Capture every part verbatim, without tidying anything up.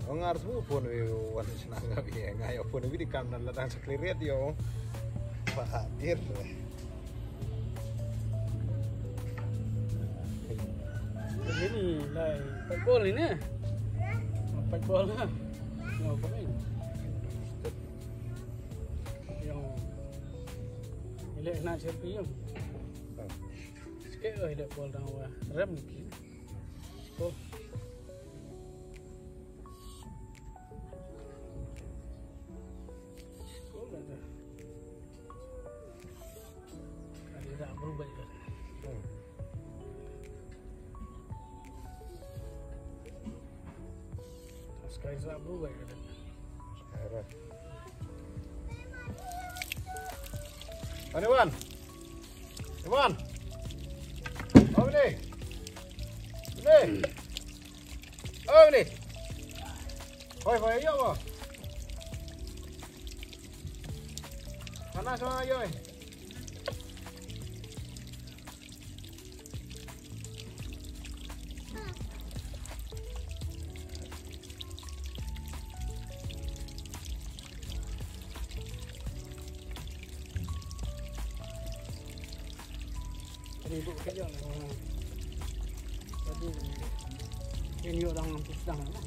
Ong ar sbu pun wi wan sna nga bi nga yo pun wi di kam nan la dang sa clear yo. Ba dir. Ini lai pat bol ini. Pat bol ha. Mau apa ni? Yang ini nak siapa yang? Sikit oi, lek bol dang wa rem ki. Ko. Ko lah dah. Kali dah berubah juga. Hmm. Sekali dah berubah juga. Sekarang. Ani Wan. Iwan. Oh, ni. Ni. Oh, ni. Hoi, hoi, yo, hoi. Mana sama yo? Ini tu kerja lah. Tadi ini orang tu sedang lah.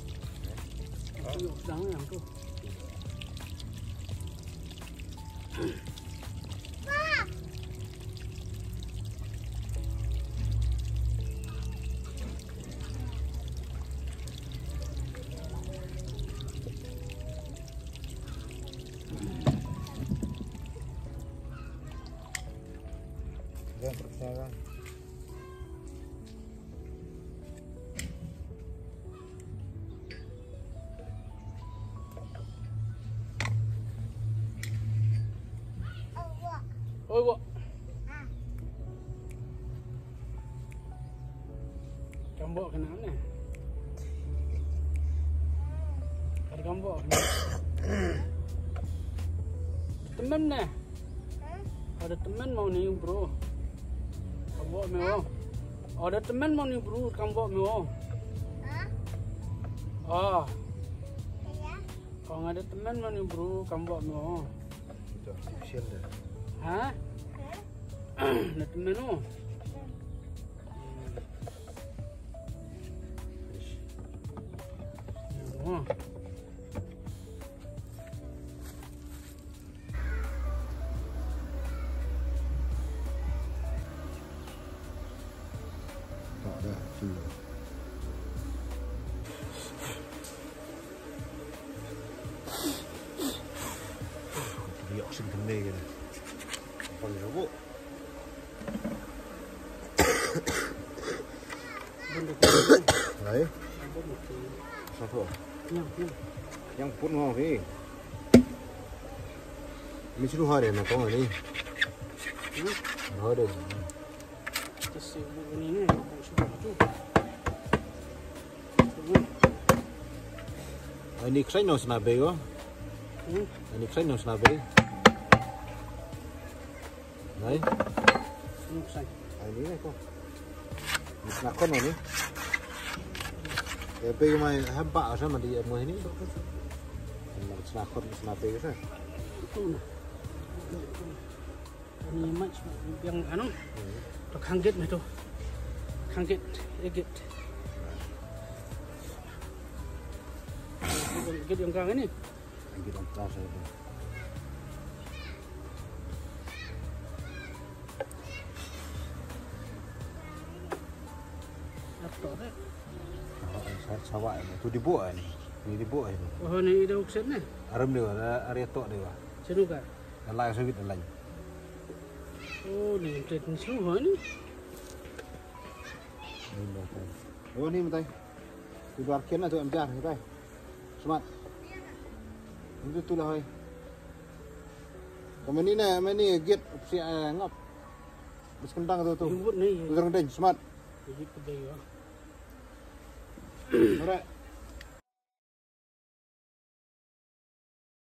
Tu sedang yang tu. Oi, gua. Kambok kena ne. Ada kambok kena. Temen ne. Ada temen mau ni, bro. Kambok meo. Ada temen mau ni, bro, kambok meo. Ah. Kong ada temen mau ni, bro, kambok meo. Itu official dah. Ha? Ada temen mo. Hai. Satu. Yang, yang. Yang pun mau ni. Ini sudah hari nak kau ni. Hmm? Hari. Kasi bu ni ni, bu sudah tu. Ini keren no sena bei ko. Hmm? Ini keren no sena bei. Nai? Ini keren. Ini ni ko. Ini sena kon ni. Ya bei mai hamba asa mandi mo ini. Sena kon sena bei sa. Itu na. Ini mach yang anu. To khang git me to. Khang git, eh, git. Git yang kang ini. Git yang kang saya tu. Apa deh? Sawa ini. Tu di bawah ni. Ni di bawah ini. Oh, ni ida uksen ni. Aram dia, area tok dia. Senuka. Lai sa wit lai. Oh, ni tet ni su ha ni. Oh, ni matai. Tu bar ken tu am jar matai. Smat. Itu tu lah, hai. Kami ni na, kami ni git psi ngap. Bas kentang tu tu. Jemput ni. Udang deng, semat. Jemput deh ya. Ora.